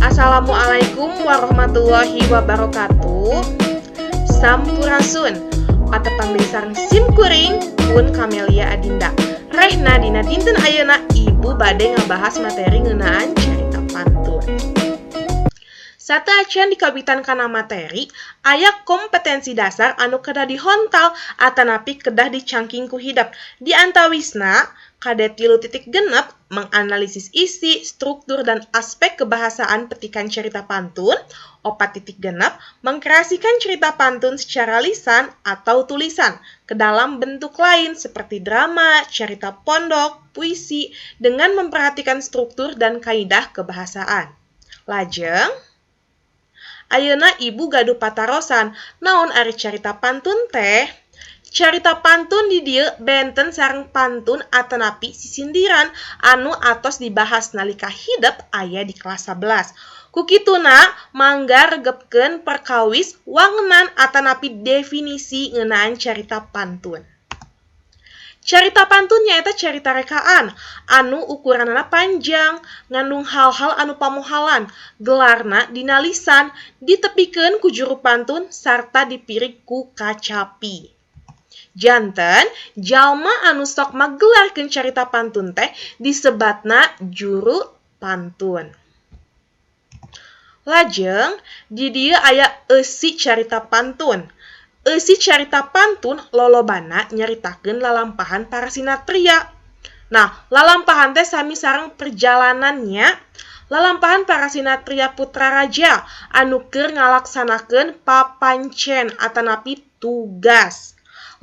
Assalamualaikum warahmatullahi wabarakatuh. Sampurasun. Patepang deui sareng sim kuring pun Kamelia Adinda. Rehna dina dinten ayeuna ibu bade ngabahas materi ngeunaan carita pantun. Sateuacan dikawitan kana materi, aya kompetensi dasar anu kedah dihontal atanapi kedah dicangking ku hidep. Di antawisna KD 3.6 menganalisis isi, struktur, dan aspek kebahasaan petikan cerita pantun. 4.6 mengkreasikan cerita pantun secara lisan atau tulisan ke dalam bentuk lain seperti drama, cerita pondok, puisi, dengan memperhatikan struktur dan kaidah kebahasaan. Lajeng, ayeuna ibu gaduh patarosan, naon ari carita pantun teh? Carita pantun di dieu benten sareng pantun atanapi sisindiran anu atos dibahas nalika hidep aya di kelas 11. Ku kituna mangga regepkeun perkawis wangenan atanapi definisi ngeunaan carita pantun. Carita pantun nyaeta carita rekaan anu ukuranana panjang, ngandung hal-hal anu pamohalan, gelarna dina lisan, ditepikeun ku juru pantun sarta dipirig ku kacapi. Janten jalma anu sok magelarkeun carita pantun teh disebatna juru pantun. Lajeng di dieu aya eusi carita pantun. Eusi carita pantun lolobana nyaritakeun lalampahan para sinatria. Nah, lalampahan teh sami sareng perjalanannya. Lalampahan para sinatria putra raja anu keur ngalaksanakeun papancen atanapi tugas.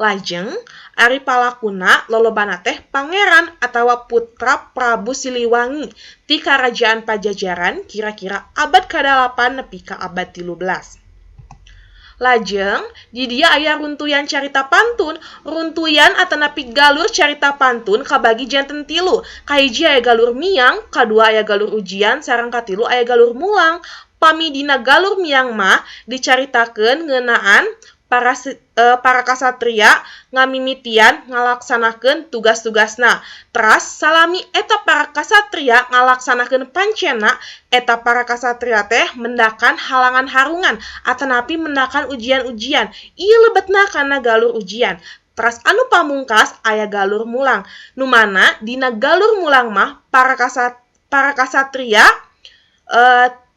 Lajeng ari palakuna lolobana teh pangeran atawa putra Prabu Siliwangi ti Karajaan Pajajaran kira-kira abad ka-8 nepi ka abad 13. Lajeng di dieu aya runtuyan carita pantun. Runtuyan atanapi galur carita pantun kabagi janten tilu. Kahiji aya galur miang, kadua aya galur ujian, sareng katilu aya galur mulang. Pami dina galur miang mah dicaritakeun ngeunaan para kasatria ngamimitian ngalaksanakeun tugas-tugasna. Teras salami eta para kasatria ngalaksanakeun pancena, eta para kasatria teh mendakan halangan harungan atanapi mendakan ujian-ujian. Ieu lebetna kana galur ujian. Teras anu pamungkas aya galur mulang. Nu mana dina galur mulang mah para kasatria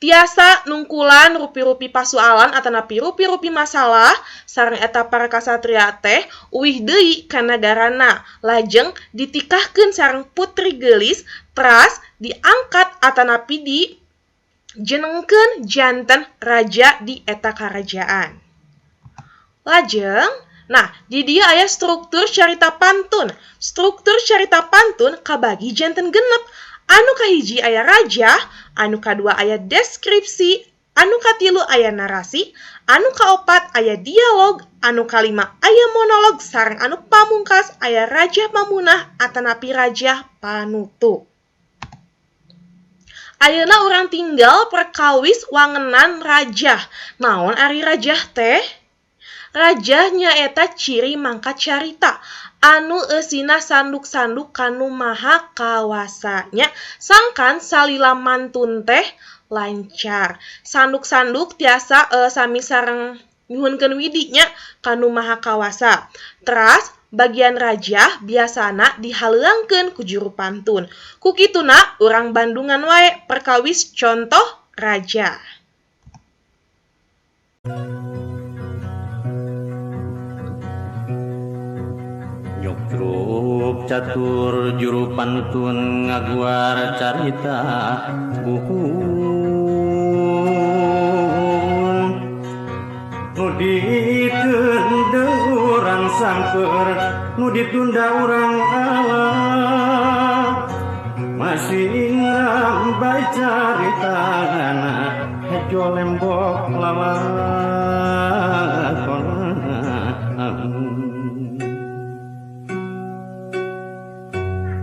tiasa nungkulan rupi-rupi pasualan atanapi rupi-rupi masalah sareng eta para kasatria teh uih deui ka nagarana. Lajeng ditikahkeun sareng putri geulis teras diangkat atanapi dijenengkeun janten raja di eta karajaan. Lajeng, nah, di dieu aya struktur carita pantun. Struktur carita pantun kabagi janten 6. Anu kahiji aya rajah, anu kadua aya deskripsi, anu katilu aya narasi, anu kaopat aya dialog, anu kalima aya monolog, sareng anu pamungkas aya rajah pamunah atanapi rajah panutup. Ayeuna urang tinggal perkawis wangenan rajah. Naon ari rajah teh? Rajah nyaeta ciri mangkat carita anu eusina sanduk-sanduk kanu maha kawasa nya, sangkan salila mantun teh lancar. Sanduk-sanduk tiasa sami sareng nyuhunkeun widi nya kanu maha kawasa. Teras bagian rajah biasana dihaleuangkeun ku juru pantun. Ku kituna urang bandungan wae perkawis contoh rajah. Nyukcruk catur juru pantun ngaguar carita buhun, nu ditunda urang samper, nu ditunda urang alah, masih ngrambai caritana hejo lembok lalakona.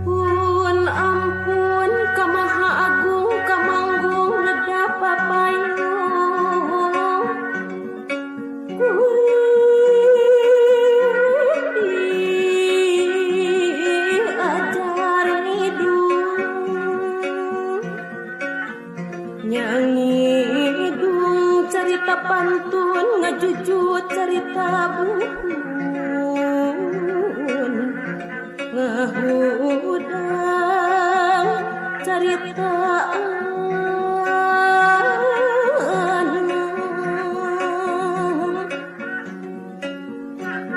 Pun ampun ka Maha Agung kamanggung nedap papayung kuring diajar. Ngajujut carita buhun ngahudang carita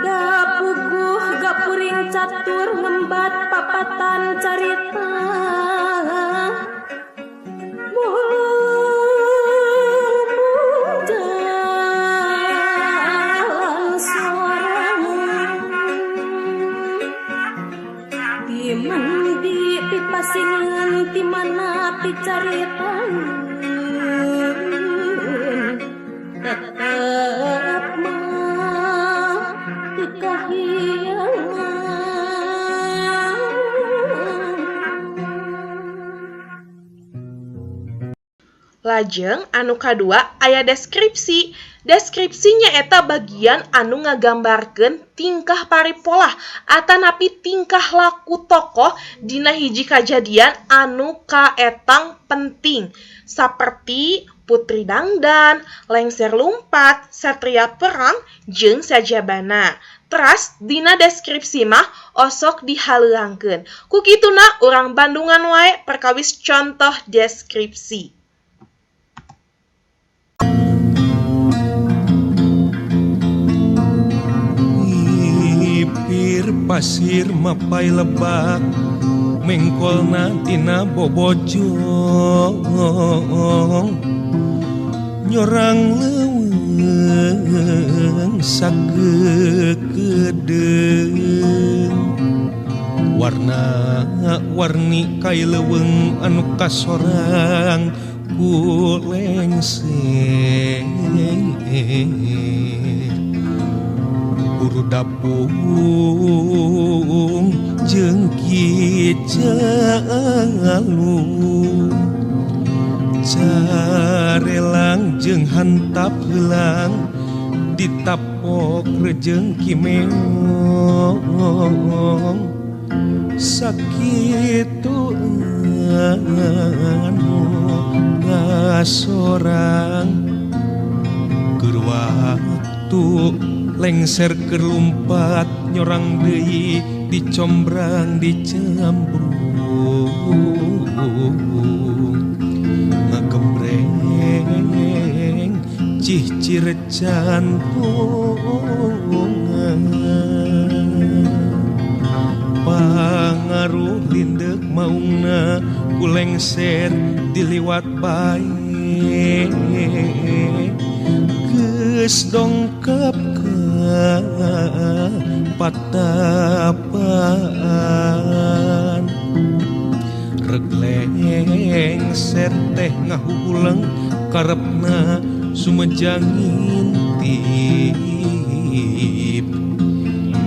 gapuguh gapuring catur ngembat papatan carita jalan sorangan ti mendi ti pasingan ti mana ti carita tetep mah teu kahiangan. Lajeng anu kadua aya deskripsi. Deskripsi nyaeta bagian anu ngagambarkeun tingkah paripolah atanapi tingkah laku tokoh dina hiji kajadian anu kaetang penting saperti Putri Dangdan, Lengser Lumpat, Satria Perang, jeung sajabana. Teras dina deskripsi mah osok dihaleuangkeun. Ku kituna urang bandungan wae perkawis contoh deskripsi. Ipir pasir mapai lebak mengkolna tina bobojong nyorang leuweung sakekedeung warna-warni kai leuweung anu kasorang ku lengser buru dapung jeung Ki Jalung carelang jeung hantap heulang ditapok rejeng Ki Meong sakitu anu kasorang keur waktu lengser keur lumpat nyorang deui dicombrang dicambrung ngagembreng cihcir cantungan pangaruh lindeuk maungna ku lengser diliwat bae geus dongkap ka patapaan reg lengser teh ngahuhuleng karepna sumejang ngintip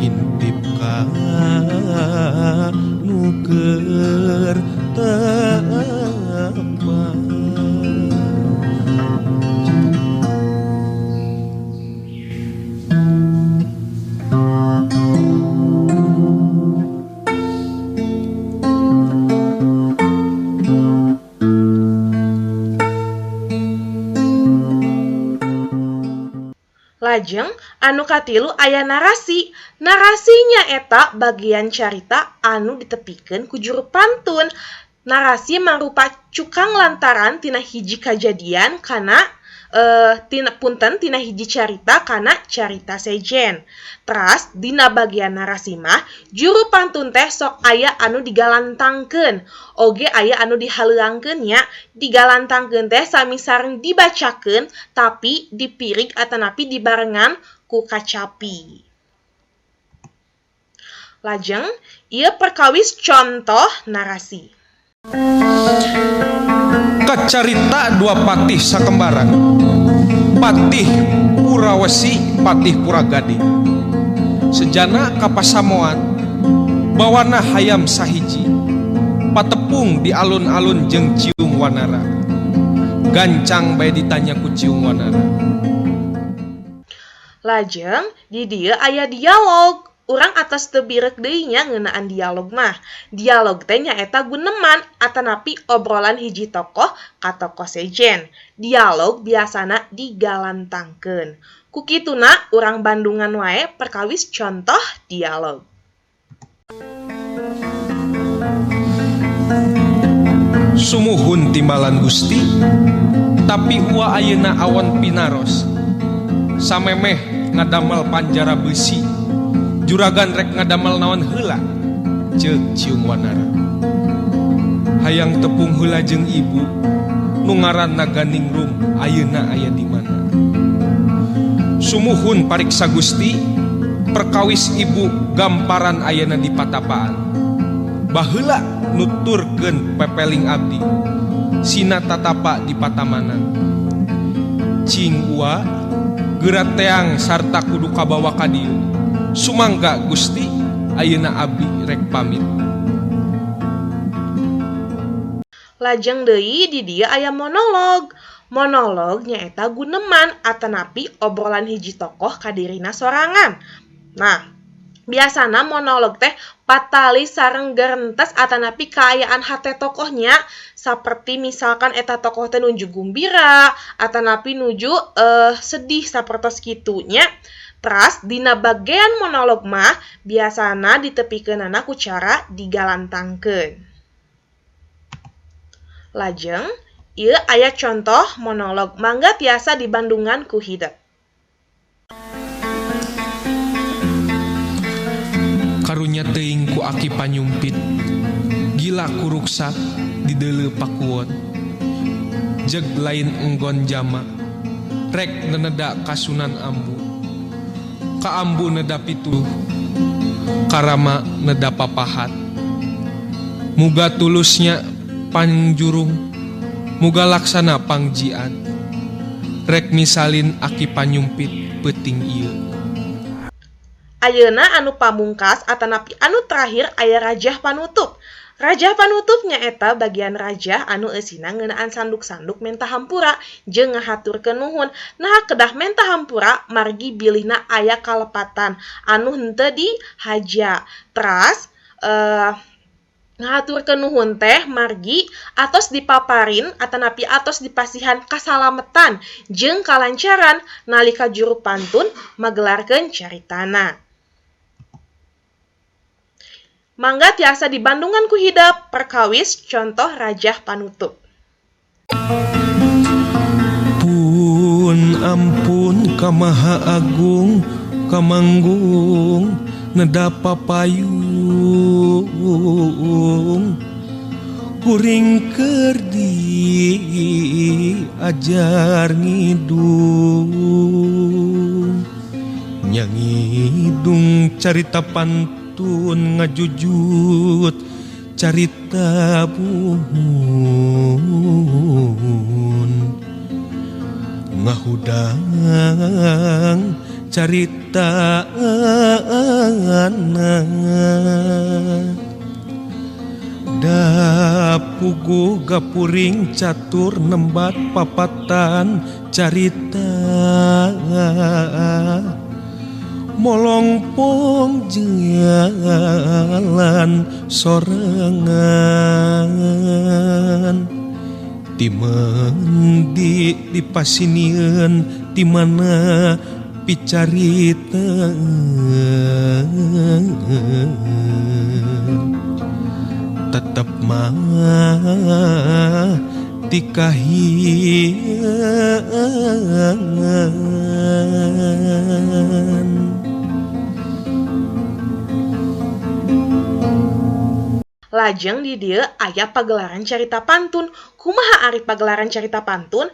intip ka nu keur tapa. Lajeng anu katilu aya narasi. Narasi nyaeta bagian carita anu ditepikeun ku juru pantun. Narasi mangrupa cukang lantaran tina hiji kajadian kana tina punten tina hiji carita kana carita sejen. Teras dina bagian narasi mah juru pantun teh sok aya anu digalantangkeun, oge aya anu dihaleuangkeun nya. Digalantangkeun teh sami sareng dibacakeun tapi dipirig atanapi dibarengan ku kacapi. Lajeng ieu perkawis contoh narasi. Kacarita dua patih sakembaran, Patih Purawesi, Patih Puragading. Sejana kapasamoan, bawana hayam sahiji, patepung di alun-alun jeung Ciung Wanara. Gancang bae ditanya ku Ciung Wanara. Lajeng di dieu aya dialog. Urang atos teu birek deui nya ngeunaan dialog mah. Dialog teh nyaeta guneman atanapi obrolan hiji tokoh ka tokoh sejen. Dialog biasana digalantangkeun. Ku kituna urang bandungan wae perkawis contoh dialog. Sumuhun timbalan Gusti, tapi ua ayeuna awon pinaros. Samemeh ngadamel panjara besi, juragan rek ngadamel naon heula, ceuk Ciung Wanara. Hayang tepung heula jeung ibu, nu ngaranna Ganingrum ayeuna aya di mana. Sumuhun pariksa Gusti, perkawis ibu gamparan ayeuna di patapaan. Baheula nuturkeun pepeling abdi, sina tatapa di patamanan. Cing ua geura teang sarta kudu kabawa ka dieu. Sumangga Gusti, ayeuna abdi rek pamit. Lajeng deui di dieu aya monolog. Monolog nyaeta guneman atanapi obrolan hiji tokoh ka dirina sorangan. Nah, biasana monolog teh patali sareng gerentes atanapi kaayaan hate tokohnya, saperti misalkan eta tokoh teh nuju gumbira atanapi nuju sedih sapertos kitu nya. Teras dina bagian monolog mah biasana ditepikeunana ku cara digalantangkeun. Lajeng ieu aya contoh monolog, mangga tiasa dibandungan ku hidep. Karunya teuing ku aki panyumpit, gila kuruksak di deuleu pakuwon. Jeg lain enggon jama, rek neneda kasunan ambu. Ka ambu neda pituh, karama neda papahat. Muga tulusnya pangjurung, muga laksana pangjian. Rek misalin aki panyumpit peuting ieu. Ayeuna anu pamungkas atanapi anu terakhir aya rajah panutup. Rajah panutup nyaeta bagian rajah anu eusina ngeunaan sanduk-sanduk menta hampura jeung ngahaturkeun nuhun. Nah, kedah menta hampura margi bilihna aya kalepatan anu henteu dihaja. Teras ngahaturkeun nuhun teh margi atos dipaparin atanapi atos dipasihan kasalametan jeung kalancaran nalika juru pantun magelarkeun caritana. Mangga tiasa dibandungan ku hidep perkawis contoh rajah panutup. Pun ampun ka Maha Agung kamanggung neda papayung kuring keur diajar ngidung nyangidung carita pantun ngajujut carita buhun ngahudang carita anak dapugu gapuring catur nembat papatan carita molongpong jalan sorangan timendi dipasinieun ti mana picarita tetep mah tikahiangan. Lajeng di dieu aya pagelaran carita pantun. Kumaha ari pagelaran carita pantun?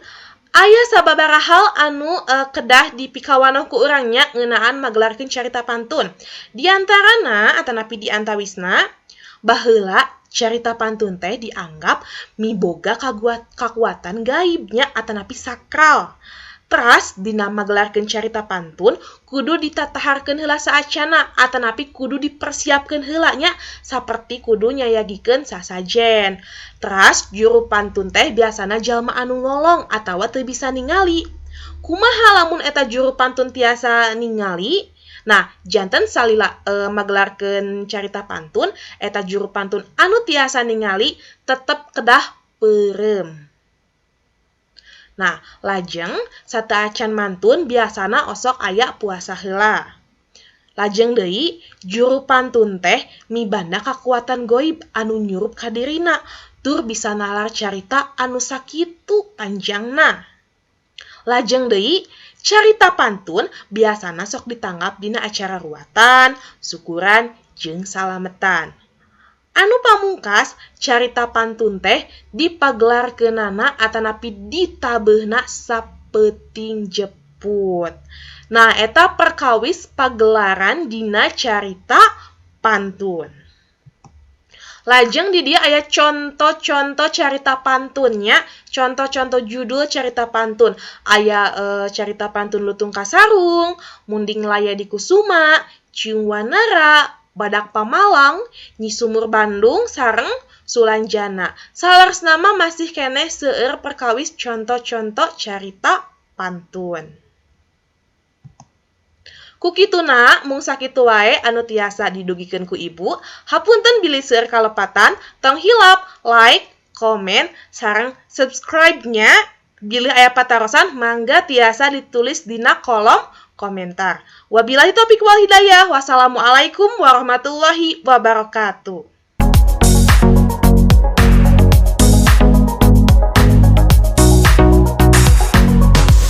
Aya sababaraha hal anu kedah dipikawanoh ku urang nya ngeunaan magelarkeun carita pantun. Di antarana atanapi di antawisna, baheula carita pantun teh dianggap miboga kakuatan gaibnya atanapi sakral. Teras dina magelarkeun carita pantun kudu ditataharkeun heula saacana atanapi kudu dipersiapkeun heula nya saperti kudu nyayagikeun sasajen. Teras juru pantun teh biasana jalma anu ngolong atawa teu bisa ningali. Kumaha lamun eta juru pantun tiasa ningali? Nah, janten salila magelarkeun carita pantun eta juru pantun anu tiasa ningali tetep kedah peureum. Nah, lajeng sateuacan mantun biasana osok aya puasa heula. Lajeng deui, juru pantun teh mibanda kakuatan goib anu nyurup ka dirina tur bisa nalar carita anu sakitu panjangna. Lajeng deui, carita pantun biasana sok ditanggap dina acara ruatan, syukuran, jeung salametan. Anu pamungkas, carita pantun teh dipagelarkeunana atanapi ditabeuhna sapeuting jeput. Nah, eta perkawis pagelaran dina carita pantun. Lajeng di dieu aya conto-conto carita pantunnya, contoh-contoh judul carita pantun. Aya carita pantun Lutung Kasarung, Munding Laya di Kusuma, Ciung Wanara, Badak Pamalang, Nyi Sumur Bandung, sareng Sulanjana. Saleresna mah masih keneh seueur perkawis conto-conto carita pantun. Ku kituna mung sakitu wae anu tiasa didugikeun ku ibu. Hapunten bilih seueur kalepatan. Tong hilap like, komen, sareng subscribe-nya. Bilih aya patarosan, mangga tiasa ditulis dina kolom komentar. Wabillahi taufik wal hidayah. Wassalamualaikum warahmatullahi wabarakatuh.